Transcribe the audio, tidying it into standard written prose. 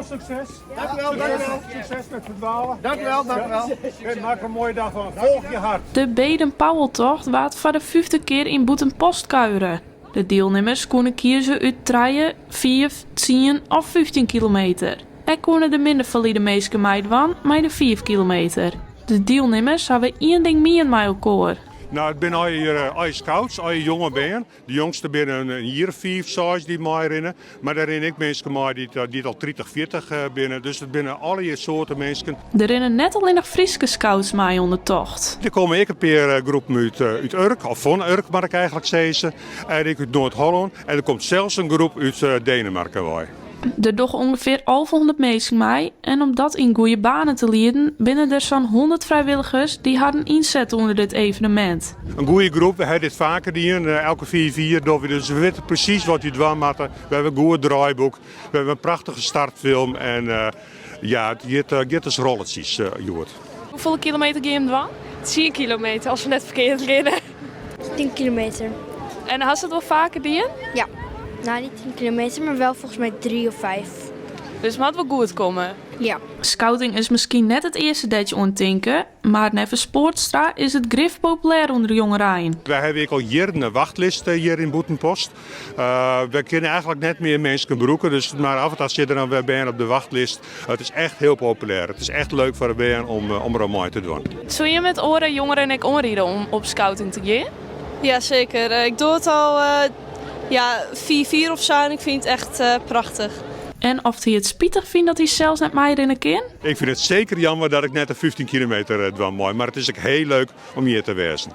Veel succes. Dank u wel, dank u wel. Succes met verdwalen. Dank u wel, dank u wel. En maak er een mooie dag van. Volg je hart. De Baden Powelltocht waard foar de fyfde kear yn Bûtenpost kuiere. De dielnimmers koene kieze út 3, 5, 10 of 15 kilometer. Ek koene de minder falide minsken meidwaan mei de 5 kilometer. De dielnimmers hawwe ien ding mien mei elkoar. No, it binne allegear scouts, allegear jonge bern. De jongste binne in jier of 5, 6 dy't meirinne. Mar der rinne ek minsken mei dy't al 30, 40 binne. Dus it binne allegear soarten minsken. Der rinne net allinnich Fryske scouts mei oan de tocht. Der komme ek in pear groepen út Urk, of fan Urk moat ik eigenlik sizze. En ek út Noard-Hollân. En der komt sels in groep út Denemarken wei. Der dogge ûngefear 1100 minsken mei en om dat yn goede banen te lieden binne der sa'n 100 frijwilligers dy't harren ynsette ûnder dit evenemint. In goede groep, we ha dit faker dien, elke 5 jier dogge we dit, dus we witte presys wat wy dwaan moatte. We hawwe in goed draaiboek, we hawwe in prachtige startfilm en ja, it giet as rolletsjes hjoed. Hoefolle kilometer gean jim dwaan? 10 kilometer, as we net ferkeard rinne. 10 kilometer. En hast it wol faker dien? Ja. No, net 10 kilometer, mar wol folgens my 3 of 5. Dus it moat wol goed komme? Ja. Scouting is miskien net it earste dêr't je oan tinke, mar neffens Poortstra is it grif populêr ûnder de jongerein. Wy hawwe ek al jierren in wachtlist hjir yn Bûtenpost. Wy kinne eigenlik net mear minsken brûke, dus mar af en ta sitte der dan wer bern op de wachtlist. It is echt hiel populêr. It is echt leuk foar de bern om der oan mei te dwaan. Soe jim it oare jongeren ek oanriede om op scouting te gean? Ja, seker. Ik doch it al ja, 4 jier of sa en ik fyn it echt prachtich. En oft hy it spitich fynt dat hy sels net meirinne kin? Ik fyn it seker jammer dat ik net de 15 kilometer dwaan mei, mar it is ek hiel leuk om hjir te wêzen.